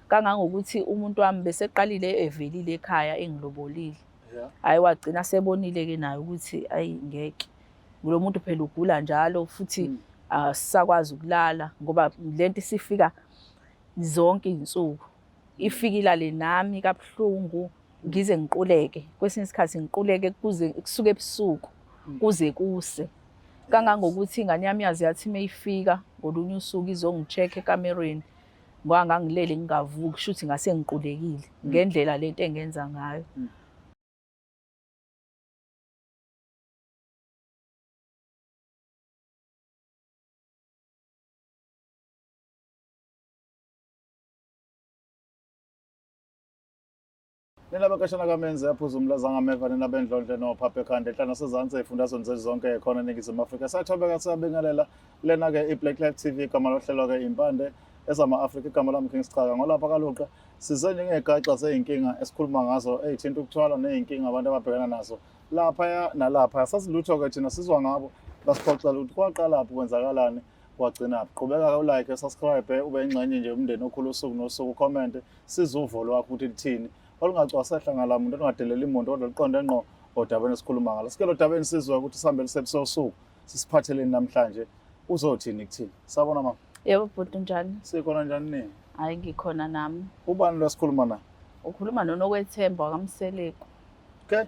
Kangangokuthi umuntu wami beseqalile evelile ekhaya engilobolile. Hhayi wagcina sebonile-ke naye ukuthi ayi ngeke. Lo muntu phela ugula njalo futhi asisakwazi ukulala ngoba lento isifika zonke iy'nsuku. Ifike ilale nami kabuhlungu ngize ngiquleke. Kwesinye isikhathi ngiquleke kuze kusuke ebusuku kuze kuse. Kangangokuthi ingane yami yaze yathi uma ifika ngolunye usuku izongi-check-a ekamerweni ngoba ngangilele ngingavuki, kusho ukuthi ngase ngiqulekile ngendlela lento engenza ngayo. Nina bekashana kamenzi aphuza umlaza ngameva nina bendlondle nophapha ekhanda enhla nasezansi ey'fundazweni zethu zonke khona eNingizimu Afrika. Sathobeka siyabingelela lena-ke i-Black Life TV igama lohlelo-ke impande ezama-Afrika igama lami King Sichaka ngolapha kaluqa size njengegaxa zey'nkinga esikhuluma ngazo ey'thinta ukuthwala ney'nkinga abantu ababhekana nazo laphaya nalaphaya. Sasilutho-ke thina sizwa ngabo basiphoxela ukuthi kwaqalaphi kwenzakalani kwagcinaphi. Qhubeka-ke ulike, subscribe, ube ingxenye nje yomndeni okhulu usuku nosuku, ucommente size uvo lwakho ukuthi lithini olungacwasehla ngala muntu olungadeleli muntu kodwa luqonde ngqo odabeni esikhuluma ngalo. Sike lo dabeni sizwe ukuthi sihambe lisebise usuku sisiphatheleni namhlanje uzothini kuthini. Sabona mama. Yebo bhuti unjani? Sikhona njani nini? Hayi ngikhona nami. Ubani lo sikhuluma naye? Ukhuluma noNokwethemba wakaMseleku. Okay.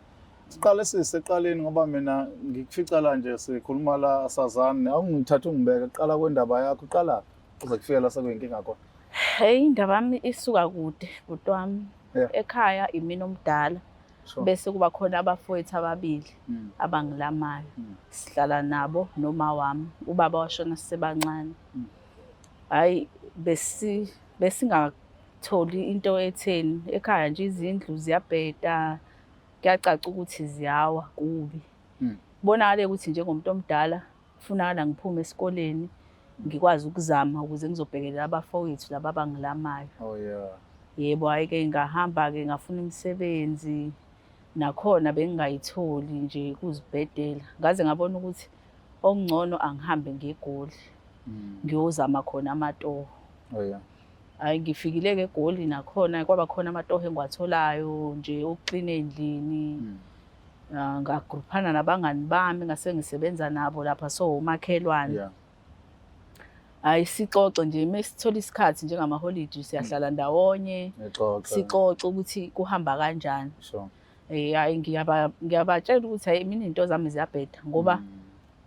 Siqale siseqaleni ngoba mina ngikufica la nje sikhuluma la asazani. Awungithatha ungibeke qala kwendaba yakho qala kuze kufike la sekuyinkinga khona. Hey indaba yami isuka kude bhuti wami. Ekhaya imina omdala. Sure. Bese kuba khona abafowethu ababili abangilamayo. Sihlala nabo noma wami. Ubaba washona sisebancane. Hayi besi besingatholi into etheni ekhaya nje izindlu ziyabheda kuyacaca ukuthi ziyawa kubi. Kubonakale ukuthi njengomuntu omdala kufunakala ngiphume esikoleni ngikwazi ukuzama ukuze ngizobhekelela abafowethu laba abangilamayo. Oh yeah. Yebo, hhayi-ke ngahamba-ke ngafuna imisebenzi nakhona bengingayitholi nje kuzibhedela. Ngaze ngabona ukuthi okungcono angihambe ngiye eGoli ngiyozama khona amatoho. Oh yeah. Hhayi ngifikile-ke eGoli nakhona kwaba khona amatoho engiwatholayo nje okuklina ey'ndlini. Ngagruphana nabangani bami ngase ngisebenza nabo lapha so umakhelwane. Yeah. Hayi sixoxe nje mesithola isikhathi njengamaholidi siyahlala ndawonye Nixoxe. sixoxe ukuthi kuhamba kanjani. Sure. Eh hayi ngiyabatshela ukuthi hayi mina izinto zami ziyabheda ngoba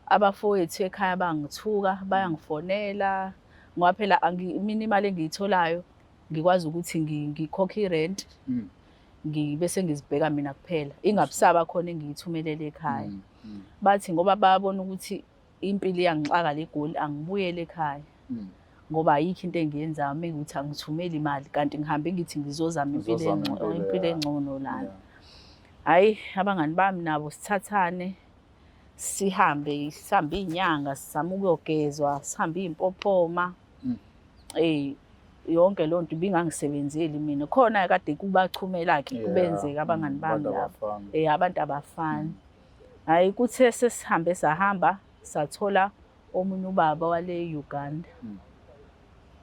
abafowethu ekhaya bangithuka bayangifonela ngoba phela mina imali engiyitholayo ngikwazi ukuthi ngikhokhe irent ngibe sengizibheka mina kuphela ingabusaba khona engiyithumelele ekhaya. Bathi ngoba bayabona ukuthi impilo iyangixaka le Goli angibuyele ekhaya. Ngoba ayikho into engiyenzayo mekuthi angithumeli imali kanti ngihambe ngithi ngizozama impilo Uzozama impilo, impilo yeah. engcono lana. Yeah. Hhayi abangani bami nabo sithathane sihambe sihambe iy'nyanga sizame ukuyogezwa sihambe iy'mpophoma. Yonke leyo nto ibingangisebenzeli mina. Khona kade kubachumela-ke Yeah. kubenzeka abangani bami Abantu labo. abafani. Abantu abafani. Hhayi kuthe sesihambe sahamba sathola omunye ubaba wale Uganda.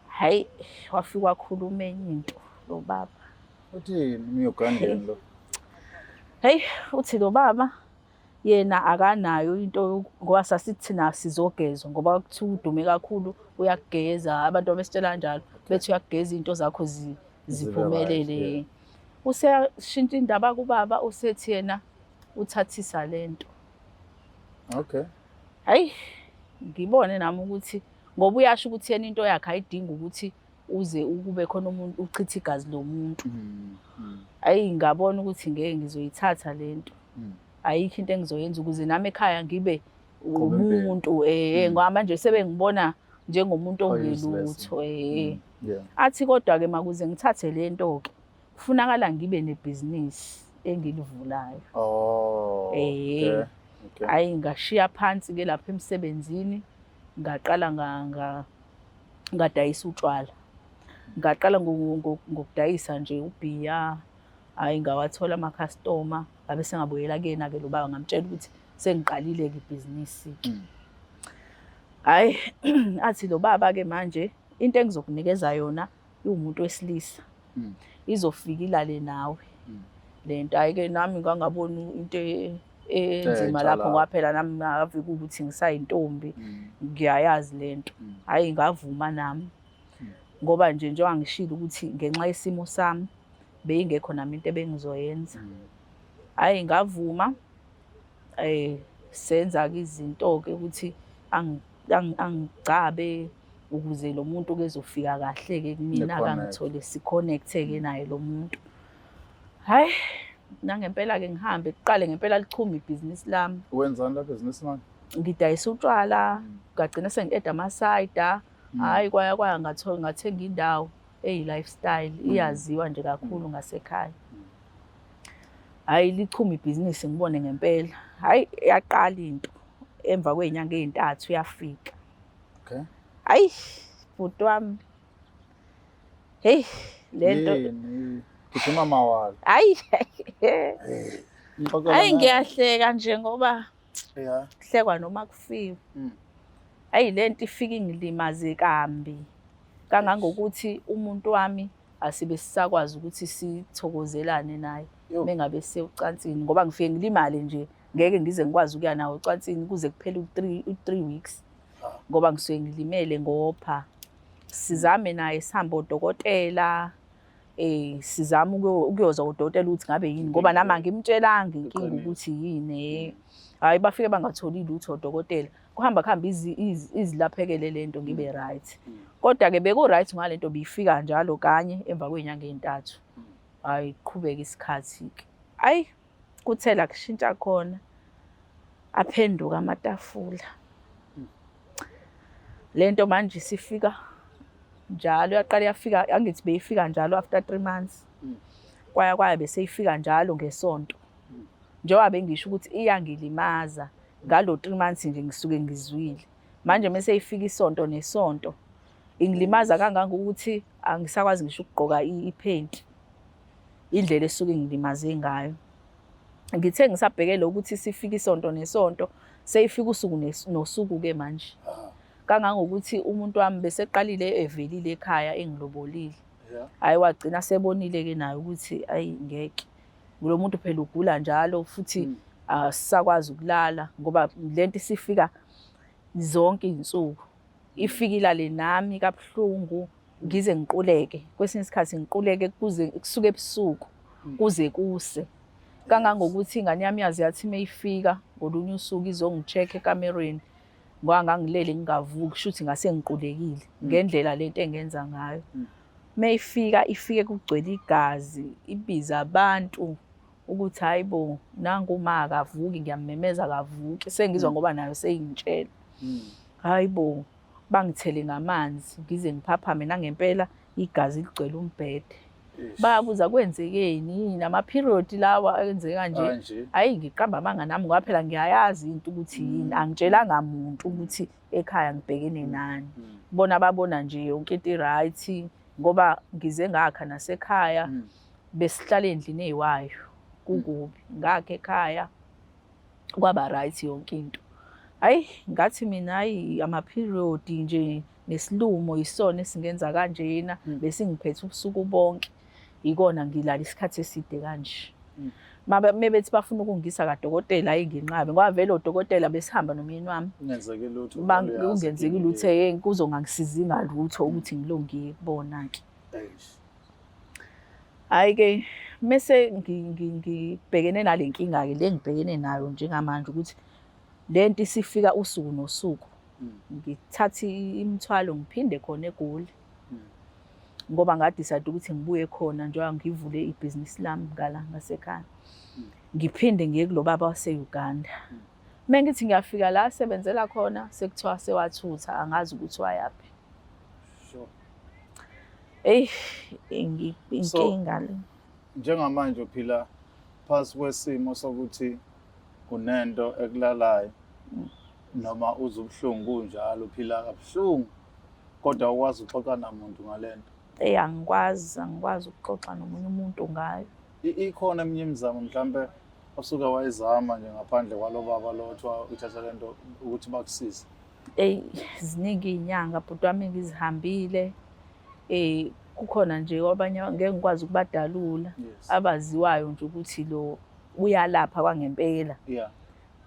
Hhayi wafika wakhuluma enye into lo baba. Uthini umUgandan lo? Hey uthi lo baba yena akanayo into ngoba sasithi thina sizogezwa ngoba kuthiwa udume kakhulu uyakugeza abantu babesitshela kanjalo bethi uyakugeza izinto zakho ziphumelele. Zibe right, yeah. Useyashintsha indaba kubaba usethi yena uthathisa lento. Okay. Hayi ngibone nami ukuthi ngoba uyasho ukuthi yena into yakhe ayidingi ukuthi uze ukube khona umuntu uchithe igazi lomuntu. Hayi ngabona ukuthi ngeke ngizoyithatha lento. Ayikho into engizoyenza ukuze nami ekhaya ngibe Uqhube impilo. umuntu ngoba manje sebengibona njengomuntu Oh, useless. ongelutho Yeah. Athi kodwa ke makuze ngithathe lento ke kufunakala ngibe nebhizinisi engilivulayo. Oh. Okay. Okay. Hayi ngashiya phansi ke lapha emsebenzini ngaqala ngadayisa utshwala. Ngaqala ngokudayisa nje ubhiya. Hayi ngawathola ama-customer ngabe sengabuyela kuyena ke lo baba ngamtshela ukuthi sengiqalile ke ibhizinisi ke. Hayi athi lo baba ke manje into engizokunikeza yona iwumuntu wesilisa. Izofika ilale nawe lento. Hhayi-ke nami ngangaboni into enzima lapho, ngoba phela nami ngavika ukuthi ngisayintombi, ngiyayazi lento. Hhayi, ngavuma nami ngoba nje njengoba ngishilo ukuthi ngenxa yesimo sami beyingekho nami into ebengizoyenza. Hhayi, ngavuma. Senza-ke izinto-ke ukuthi angigcabe ukuze lo muntu-ke ezofika kahle-ke kumina, akangithole, si-connect-ke naye lo muntu. Hhayi, nangempela-ke ngihambe kuqale ngempela lichume ibhizinisi lami. Wenzani la bhizinisi manje? Ngidayisa utshwala, ngagcina sengi-eda amasayida. Hhayi, kwaya kwaya ngathola ngathenga indawo eyi-lifestyle, iyaziwa nje kakhulu ngasekhaya. Hhayi, lichume ibhizinisi ngibone ngempela. Hhayi, yaqala into emva kwey'nyanga ey'ntathu yafika. Okay. Hhayi, bhuti wami. Hey, lento. Yini? Gijima mawala. Hhayi. Ngixoxela Hhayi, nawe. ngiyahleka nje ngoba kuhlekwa noma kufiwe. Hhayi, lento ifike ingilimaze kambi. Kangangokuthi umuntu wami asibe sisakwazi ukuthi sithokozelane naye mengabe sewucansini, ngoba ngifike ngilimale nje, ngeke ngize ngikwazi ukuya nawe ocansini kuze kuphele u-3 weeks ngoba ngisuke ngilimele ngopha. Sizame naye, sihambe odokotela, sizame ukuyozwa udokotela ukuthi ngabe yini, ngoba nami angimtshelanga inkinga ukuthi yini. Hhayi, bafike bangatholi lutho odokotela. Kuhamba kuhambe izilaphekele lento ngibe right. Kodwa-ke beku-right ngalento biyifika njalo kanye emva kwey'nyanga ey'ntathu. Hhayi, qhubeka isikhathi-ke. Hhayi, kuthela kushintsha khona, aphenduka amatafula. Lento manje isifika njalo, yaqala yafika, angithi beyifika njalo after 3 months. Kwaya kwaya bese ifika njalo ngesonto. Njengoba bengisho ukuthi iyangilimaza ngalo 3 months nje ngisuke ngizwile. Manje mase ifika isonto nesonto ingilimaza kangangokuthi angisakwazi ngisho ukugqoka iphenti, indlela esuke ingilimaze ngayo. Ngithe ngisabhekele ukuthi sifike isonto nesonto, seyifika usuku nosuku-ke manje. Kangangokuthi umuntu wami beseqalile evelile ekhaya engilobolile. Hhayi, wagcina sebonile-ke naye ukuthi ayi ngeke. Lo muntu phela ugula njalo futhi asisakwazi ukulala ngoba lento isifika zonke iy'nsuku. Ifike ilale nami kabuhlungu ngize ngiquleke. Kwesinye isikhathi ngiquleke kuze kusuke ebusuku kuze kuse. Kangangokuthi ingane yami yaze yathi uma ifika ngolunye usuku izongi-check ekamerweni, ngoba ngangilele ngingavuki, kusho ukuthi ngase ngiqulekile ngendlela lento engenza ngayo. Uma ifika ifike kugcwele igazi, ibiza abantu ukuthi hayi bo, nangu uma akavuki, ngiyamemeza akavuki. Sengizwa ngoba nayo seyingitshela. Hayi bo, bangithele ngamanzi ngize ngiphaphame, nangempela igazi ligcwele umbhede. Bayabuza kwenzekeni, yini ama-period lawa enzeka nje. Hhayi, ngiqamba amanga nami ngoba phela ngiyayazi into ukuthi yini. Angitshelanga muntu ukuthi ekhaya ngibhekene nani. Bona babona nje yonke into i-right ngoba ngize ngakha nasekhaya, besihlala endlini eyiwayo kukubi. Ngakha ekhaya kwaba right yonke into. Hhayi, ngathi mina hhayi ama-period nje nesilumo yisona esingenza kanjena, besingiphethe ubusuku bonke, ikona ngilala isikhathi eside kanje. Mebethi bafuna ukungisa kadokotela, hhayi nginqabe ngoba vele odokotela besihamba nomyeni wami. Kungenzeki lutho. Kungenzeki lutho, kuzongangisizi ngalutho ukuthi ngilo ngiye kubona-ke. Hhayi-ke mese ngibhekene nale nkinga-ke le ngibhekene nayo njengamanje ukuthi lento isifika usuku nosuku. Ngithathe imithwalo ngiphinde khona eGoli. Ngoba nga-decide ukuthi ngibuye khona njengoba ngivule ibhizinisi lami ngala ngasekhaya. Ngiphinde ngiye kulo baba wase-Uganda. Uma ngithi ngiyafika la asebenzela khona sekuthiwa sewathutha, angazi ukuthi wayaphi. Eyi, inkinga le. Njengamanje uphila phasi kwesimo sokuthi unento ekulalayo noma uzwa ubuhlungu kunjalo, uphila kabuhlungu kodwa awukwazi ukuxoxa namuntu ngalento. Eyi, angikwazi ukuxoxa nomunye umuntu ngayo. Ikhona eminye imizamo mhlampe osuke wayizama nje ngaphandle kwalo baba lo othiwa uthatha lento ukuthi bakusize? Eyi, ziningi iy'nyanga bhuti wami engizihambile. Kukhona nje abanye ngeke ngikwazi ukubadalula abaziwayo nje ukuthi lo uyalapha kwangempela.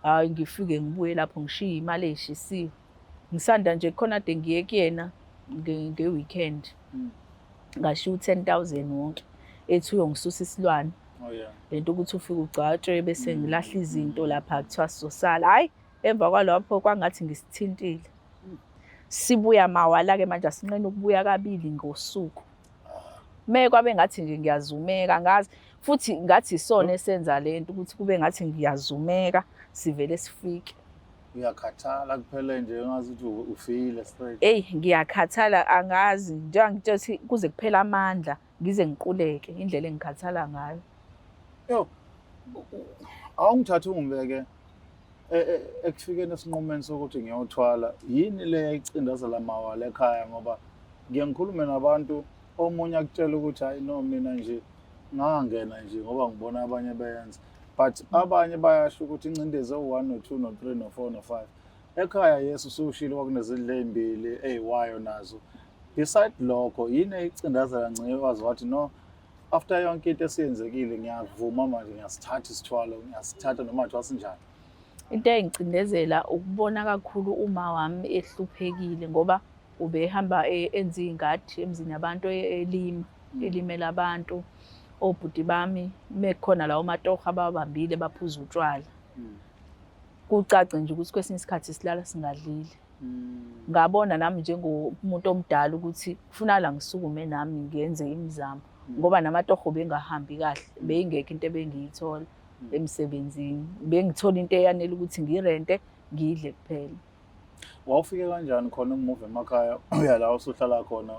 Hayi, ngifike ngibuye lapho ngishiye imali eyishisiwe. Ngisanda nje khona kade ngiye kuyena nge-weekend. Ngashiya u-10,000 wonke, ethi uyongisusa isilwane. Oh yeah. Lento ukuthi ufike ugcatshwe bese ngilahla izinto lapha, kuthiwa sizosala. Hhayi, emva kwalapho kwangathi ngisithintile. Sibuya mawala-ke manje, asinqeni ukubuya kabili ngosuku. Me kwabe ngathi nje ngiyazumeka, angazi futhi ngathi isona esenza lento ukuthi kube ngathi ngiyazumeka, sivele sifike. Uyakhathala kuphele nje, ngazi ukuthi ufile straight. Eyi, ngiyakhathala, angazi, njengoba ngitshela ukuthi kuze kuphela amandla, ngize ngiquleke indlela engikhathala ngayo. Yo, awungithathe ungibeke ekufikeni esinqumeni sokuthi ngiyothwala, yini le yayicindezela mawala ekhaya? Ngoba ngiye ngikhulume nabantu, omunye akutshela ukuthi hayi no, mina nje ngangena nje ngoba ngibona abanye beyenza, but abanye bayasho ukuthi incindezi ewu-1 no-2 no-3 no-4 no-5 ekhaya. Yes, usushilo kwakunezindlu ey'mbili ey'wayo nazo. Beside lokho, yini eyicindezela ngcike wazi wathi no, after yonke into esiyenzekile, ngiyavuma manje, ngiyasithatha isithwalo, ngiyasithatha noma kuthiwa sinjani? Into eyayingicindezela ukubona kakhulu uma wami ehluphekile, ngoba ubehamba enza iy'ngadi emzini yabantu, elima, elimela abantu. Obhuti bami mekukhona lawo matoho abawabambile, baphuza utshwala. Kucace nje ukuthi kwesinye isikhathi silala singadlile. Ngabona nami njengomuntu omdala ukuthi kufunakala ngisukume nami ngenze imizamo, ngoba namatoho bengahambi kahle, beyingekho into ebengiyithola emsebenzini. Bengithola into eyanele ukuthi ngirente, ngidle kuphela. Wawufike kanjani khona ukumuva emakhaya uya la usuhlala khona?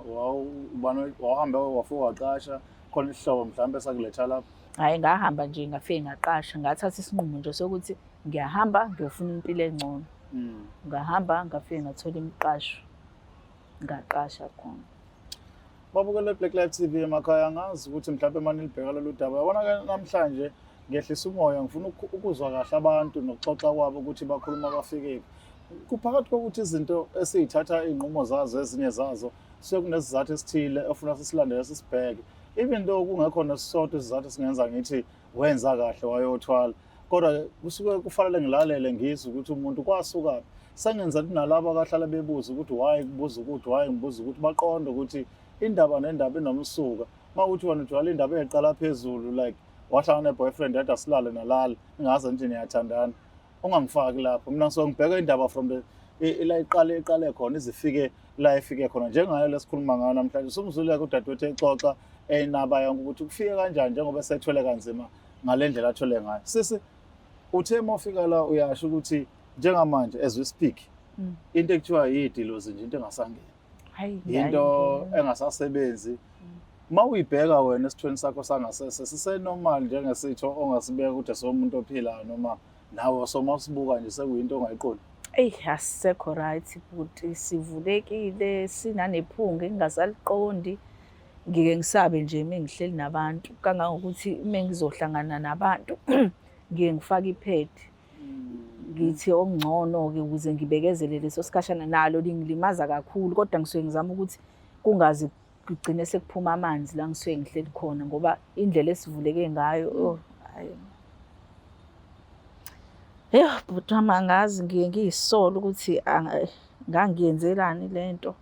Wawuhambe wafika waqasha khona isihlobo mhlawumbe sakuletha lapho? Hhayi, ngahamba nje ngafike ngaqasha, ngathatha isinqumo nje sokuthi ngiyahamba ngiyofuna impilo engcono. Ngahamba ngafike ngathola imiqasho, ngaqasha khona. Babukele Black Life TV emakhaya, ngazi ukuthi mhlawumbe uma nilibheka lolu daba, yabona-ke namhlanje ngehlisa umoya, ngifuna ukuzwa kahle abantu nokuxoxa kwabo ukuthi bakhuluma bafikephi. Kuphakathi kokuthi izinto esiy'thatha iy'nqumo zazo, ezinye zazo suke kunesizathu esithile ofuna sisilandele, sisibheke, even though kungekho nesisodwa isizathu esingenza ngithi wenza kahle wayothwala, kodwa kusuke kufanele ngilalele ngizwe ukuthi umuntu kwasukaphi. Sengenza kunalabo abahlala bebuza ukuthi why, kubuza ukuthi why, ngibuza ukuthi baqonde ukuthi indaba nendaba inomsuka. Uma kuthi wena ujwayele indaba eqala phezulu, like wahlangana ne-boyfriend, yade asilale nalala, ningaze nithi niyathandana, ungangifaki lapho. Mina ngisuke ngibheke indaba from the la iqale khona, izifike la ifike khona, njengayo lesikhuluma ngayo namhlanje. Sumzuleke udadewethu exoxa enaba yonke ukuthi kufike kanjani njengoba esethwele kanzima ngale ndlela athwele ngayo. Sisi, uthe uma ufika la, uyasho ukuthi njengamanje as we speak, into ekuthiwa yidilozi nje, into engasangeni, Hayi, into engasasebenzi. Uma uyibheka wena esithweni sakho sangasese, sisenormal njengesitho ongasibeka ukuthi esomuntu ophilayo, noma nawe soma usibuka nje sekuyinto ongayiqondi? Eyi, asisekho right bhuti, sivulekile, sinanephunga engingasaliqondi. Ngike ngisabe nje uma ngihleli nabantu, kangangokuthi uma ngizohlangana nabantu ngiye ngifake iphedi. Ngithi okungcono-ke ukuze ngibekezele leso sikhashana, nalo lingilimaza kakhulu, kodwa ngisuke ngizama ukuthi kungaze kugcine sekuphuma amanzi la ngisuke ngihleli khona, ngoba indlela esivuleke ngayo, oh hhayi. Eyo bhuti wami, angazi, ngiye ngiyisole ukuthi ngangiyenzelani lento.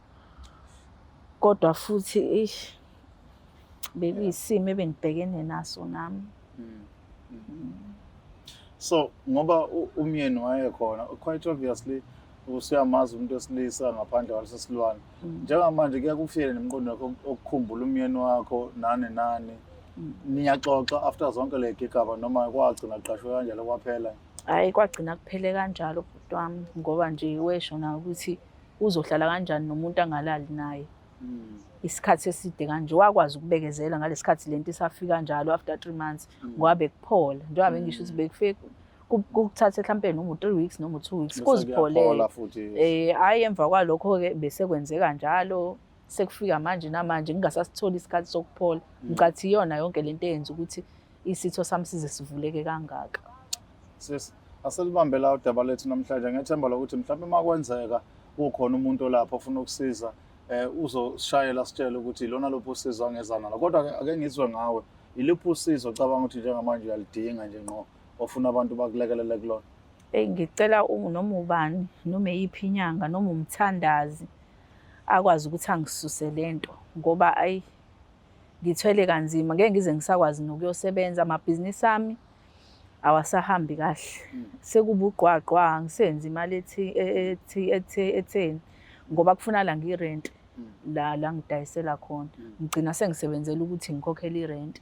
Kodwa futhi eish, bekuyisimo ebengibhekene naso nami. So ngoba umyeni wayekhona, quite obviously usuyamazi umuntu wesilisa ngaphandle kwaleso silwane. Njengamanje kuya kufike nemqondo wakho okukhumbula umyeni wakho nani nani? Niyaxoxa after zonke le gigaba, noma kwagcina kuqashwe kanjalo kwaphela? Hhayi, kwagcina kuphele kanjalo bhuti wami, ngoba nje wesho nawe ukuthi uzohlala kanjani nomuntu angalali naye isikhathi eside kanje. Wakwazi ukubekezela ngalesi khathi lento isafika njalo after 3 months, ngoba bekuphola, njengoba bengisho ukuthi bekufike kukuthathe mhlampe noma u-3 weeks noma u-2 weeks Bese kuzipholele. kuyaphola futhi. Hhayi, emva kwalokho-ke bese kwenzeka njalo, sekufika manje namanje ngingasasitholi isikhathi sokuphola. Ngicathi iyona yonke lento eyenza ukuthi isitho sami size sivuleke kangaka. Sis, aselibambe la udaba lethu namhlanje, ngethemba lokuthi mhlawumbe uma kwenzeka kukhona umuntu olapho ofuna ukusiza. Uzosishayela sitshele ukuthi ilona luphi usizo angeza nalo. Kodwa-ke ake ngizwe ngawe, iluphi usizo ocabanga ukuthi njengamanje uyaludinga nje ngqo ofuna abantu bakulekelele kulona? Eyi, ngicela noma ubani, noma eyiphi inyanga, noma umthandazi akwazi ukuthi angisuse le nto ngoba ayi ngithwele kanzima, ngeke ngize ngisakwazi nokuyosebenza. Amabhizinisi ami awasahambi kahle, sekuba ugqwagqwa, angisenzi imali ethi ethi ethi etheni ngoba kufunala ngirenti la la ngidayisela khona. Ngigcina sengisebenzela ukuthi ngikhokhele irenti,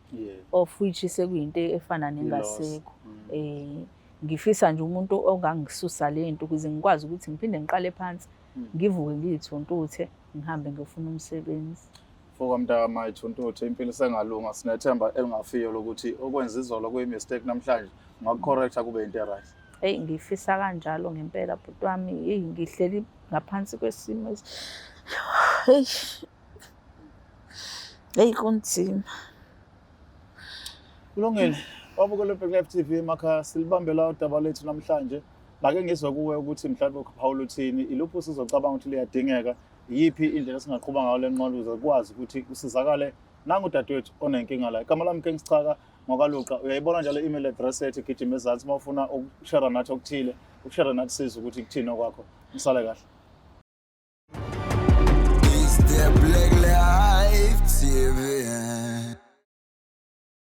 of which sekuyinto efana nengasekho. Ngifisa nje umuntu ongangisusa le nto ukuze ngikwazi ukuthi ngiphinde ngiqale phansi, ngivuke ngiyithuntuthe, ngihambe ngiyofuna umsebenzi. Mfoka mntaka mayithuntuthe, impilo isengalunga. Sinethemba elingafiyo lokuthi okwenza izolo kuyi-mistake namhlanje ungaku-correcta kube into e-right. Eyi, ngifisa kanjalo ngempela bhuti wami. Eyi, ngihleli ngaphansi kwesimo, heyi heyi, kunzima. Kulungile. Wabukela Black Life TV emakhaya, silibambe la udaba lethu namhlanje. Ake ngizwe kuwe ukuthi mhlawumbe uphawula uthini, iluphi usizo ocabanga ukuthi liyadingeka, iyiphi indlela esingaqhuba ngayo le nqola ukuze kukwazi ukuthi usizakale nangu dadewethu onenkinga la. Igama lami King Sichaka ngokaLuqa. Uyayibona njalo i-email address yethu igijima ezansi uma ufuna ukushare nathi okuthile, ukushare nathi sizwe ukuthi kuthini okwakho. Nisale kahle. It's the Black Life TV.